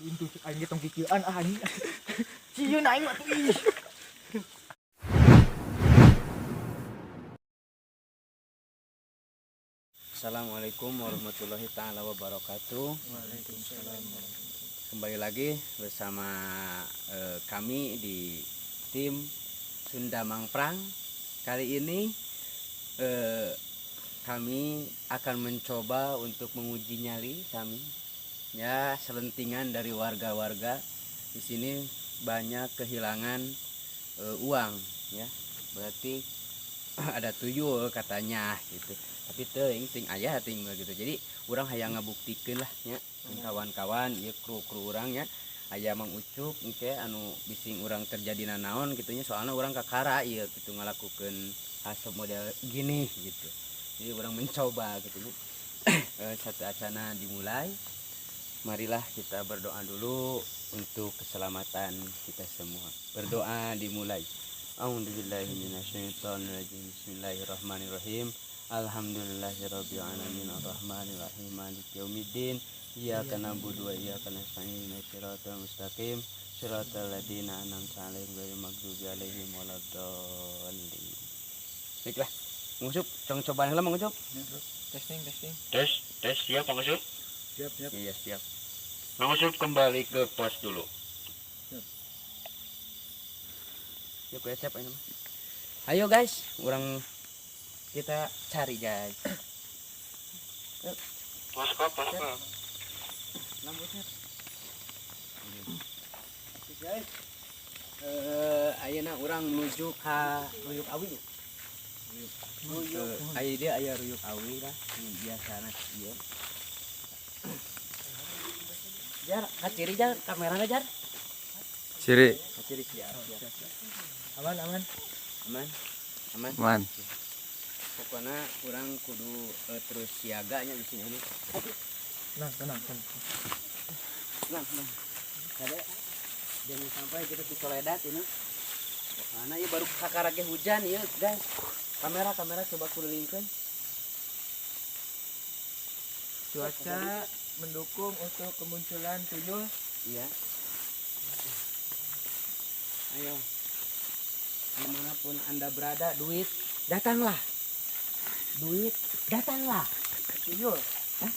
Itu cek aing ge tong kikieuan ah anjing. Sieun aing mah tuh ih. Assalamualaikum warahmatullahi taala wabarakatuh. Waalaikumsalam. Kembali lagi bersama kami di tim Sunda Mangprang. Kali ini kami akan mencoba untuk menguji nyali kami. Ya, selentingan dari warga-warga di sini banyak kehilangan uang ya. Berarti ada tuyul katanya gitu. Tapi teuing ting aya ting gitu. Jadi urang hayang ngabuktikeun lah nya jeung kawan-kawan ieu kru-kru urang nya, aya Mang Ucup engke anu bising urang terjadi nanaon gitu nya, soalnya urang kakara ieu gitu ngalakukeun haseup model gini gitu. Jadi urang mencoba gitu nya. Sateuacana dimulai, marilah kita berdoa dulu untuk keselamatan kita semua. Berdoa dimulai. A'udzubillahi minasyaitonirrajim. Bismillahirrahmanirrahim. Alhamdulillahirabbil alamin arrahmanirrahim maliki yaumiddin. Iyyaka na'budu wa iyyaka nasta'in ihdinas siratal mustaqim. Siratal ladzina an'amta 'alaihim ghairil maghdubi 'alaihim waladdallin. Baiklah, Mang Ucup, cong cobaan heula Mang Ucup. Testing, testing. Tes, tes, siap Mang Ucup. Siap, siap. Iya, siap. Mang Ucup kembali ke pos dulu. Yuk ya, siap ini mah. Ayo guys, urang kita cari guys. Posko, posko. Lampunya. Guys. Ayeuna urang menuju ka Ruyuk Awi nya. Ruyuk. Aya dia aya Ruyuk Awi lah, ini biasana ieu. Jar, kaciri jar, kamerana jar. Ciri. Kaciri siap, siap. Aman, aman. Aman. Aman. Man. Pokoknya urang kudu terus siaganya di sini. Tenang, tenang, tenang. Tenang, tenang. Kade, jangan sampai kita dicoledat ini. Mana ya baru kakarage hujan ya guys. Kamera, kamera coba kulilingkeun. Cuaca mendukung untuk kemunculan tuyul. Iya. Ayo. Dimanapun Anda berada, duit datanglah. Duit datanglah. Tuyul. Hah?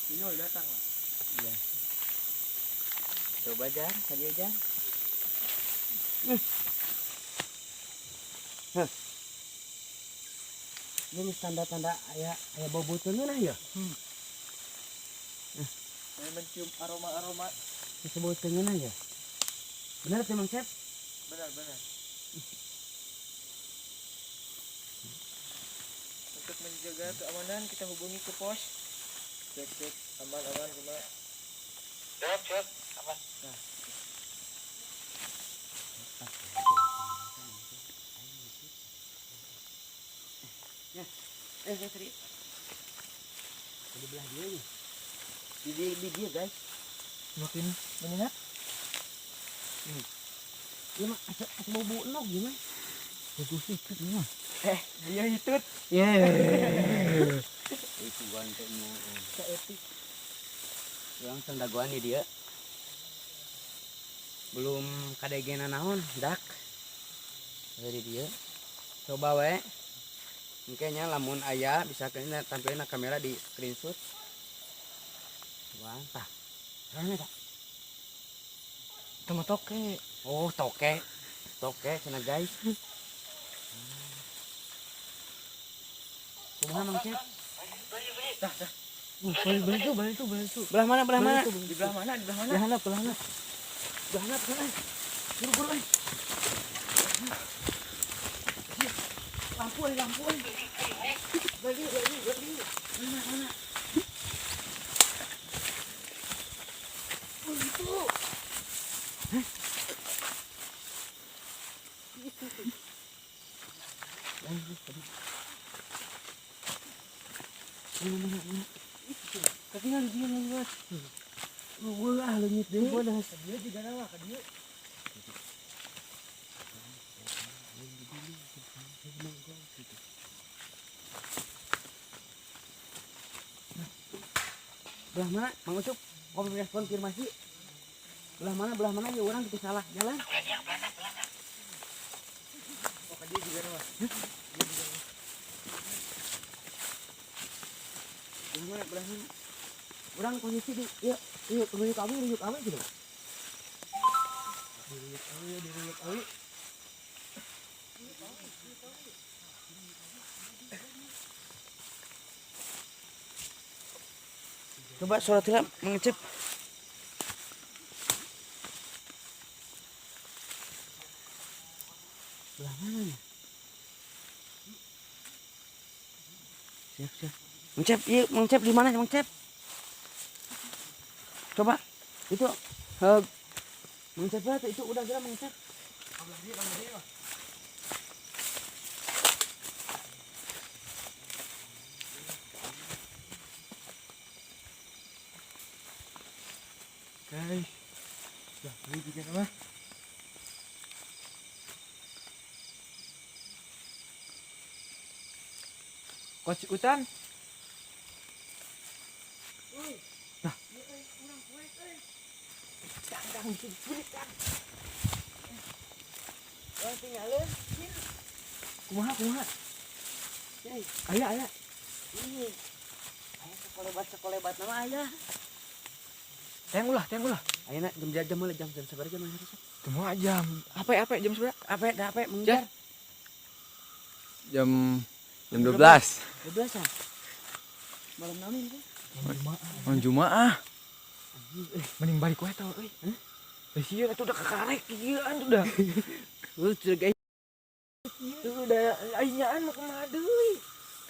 Tuyul datanglah. Iya. Coba jar, tadi aja. Hah. Ini tanda-tanda aya aya bau beuteungeun ya. Saya mencium aroma-aroma. Geus bau beuteungeun ya. Benar tuh Mang Cep? Benar, benar. Untuk menjaga keamanan kita hubungi ke pos. Cek, cek, aman, aman, gimana? Siap, siap. Aman. Nah. Ya, saya serius. Di belah dia nih. Di dia guys. Makin menyengat. Iya mah asa asa bau bau enog gimana? Bagus itu mah. Dia hitut. Yeah. Itu gantengnya. Saeutik. Urang dagoan di dia. Belum kadegena naon, dak. Dari dia. Coba we. Kayaknya lamun aya bisa kena tampilin kamera di screenshot. Wah, tah. Rame tak? Temu toke. Oh, toke. Toke cenah guys. Kumaha Mang Cep? Dah, dah. Balik tuh, balik tuh, balik tuh. Belah mana, belah mana? Di belah mana? Di belah mana? Belah mana, belah mana? Belah mana, belah mana? Buru, buru, eh. Lampu, eh, lampu, eh. Balik, balik, balik. Mana, mana? Oh, itu. Hah? Itu. Mana, mana, mana? Ketinggalan dia lewat. Wah, leungit deui. Bodas. Dia juga nama ka dieu. Belah mana? Mang Ucup, konfirmasi. Belah mana ya orang kita salah jalan. Oh, ka dieu juga mah. Belah mana? Urang posisi di ieu ieu ruyuk awi gitu. Di ruyuk awi. Coba surat heula mengecep. Belah mana ya? Siap, siap. Mengcep, iya, mengcep di mana mengcep? Coba itu mengcep berapa itu udah kira mengcep. Belah dieu mah. Guys. Ya, ini juga mah. Coach Utan. Nah. Dang, sulit, dang. Orang tinggalin. Kumaha, kumaha? Yai, Aya, aya. ini. Aya sekolebat nama aya. Teng ulah, teng ulah. Ayeuna jam jam jam jam jam sabaraha jam harus? Semua jam. Apa apa jam seberapa? Apa dah apa mengejar? Jam 12. 12 ah. Malam naon ini? Malam Jumaah. Mending balik wae tau euy. Eh sieun atuh udah kekarek kieuan tuh dah. Lu curiga Tuh udah ainyaan mau kumaha deui.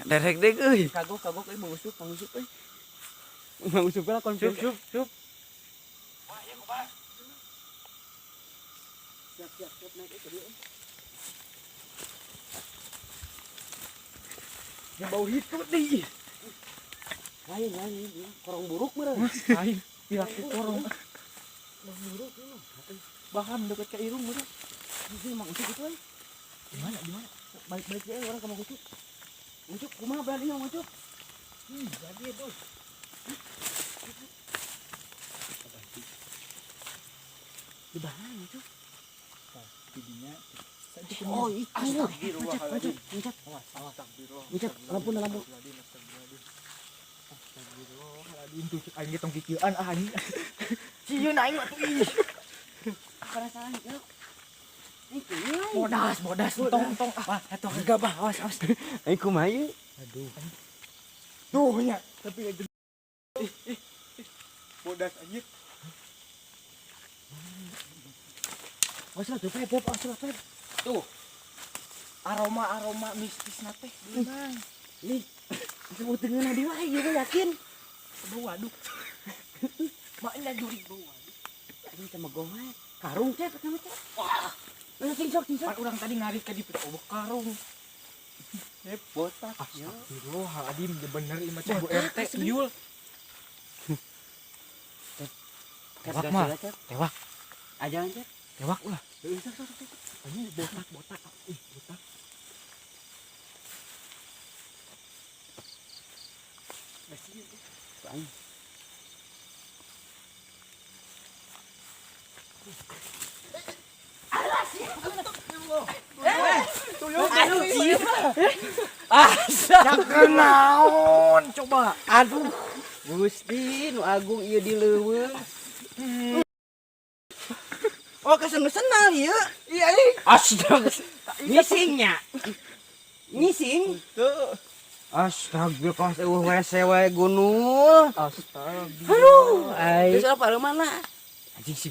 Derek deh euy. kagok kagok euy Mang Usup, Mang Usup euy. Mang Usup lah konflik. Sup sup sup. Siap siap siap naik itu dia. Ya bau hitut deui. Lain lain ini korong buruk meureun. Lain pihak korong. Korong buruk ini. Bahkan deket ke irung meureun. Ini Mang Usup itu euy. Di mana di mana? Balik-balik dia orang ke Mang Usup. Usup kumaha berani Mang Usup? Jadi itu. Di mana Usup? Tidinya. Oh, itu. Astagfirullahaladzim. Mencet, Awas, awas astagfirullah. Mencet, lampu lampu. Astagfirullahaladzim. Tuh cek aing ge tong kikieuan ah anjing. Sieun aing mah tuh ih. Penasaran ya. Itu. Bodas, bodas, tong tong ah. Wah, atuh gegabah, awas awas. Aing kumaha ieu? Aduh. Tuh nya, tapi aja. Ih, ih, ih. Bodas anjir. Awas lah tuh, Pep, awas lah, Pep. Tuh. Aroma-aroma mistis na teh beunang. Nih, sebut dengan di wae ieu yakin. Bau waduk. Maknya juri bau waduk. Ini sama gowe. Karung cek sama cek. Wah. Lah sing sok sing sok. Pan urang tadi ngarit ka di oh karung. Botak. Astagfirullahaladzim, ya bener ieu mah cek Bu RT iul. Tewak mah. Tewak, Ajangan cek. tewak ulah. Heeh, sok sok sok. Ini botak, botak. Ih, botak. Aing. Aduh, Jangan naon coba. Aduh. Gusti nu agung ieu di leuweung. Oh, kesen-senal ieu. Iya, ih. Astaga. Ngisingnya. Ngising. Tuh. Astagfirullah kos eueuh WC wae gunul. Astagfirullah. Aduh, ai. Terus apa mana? Anjing si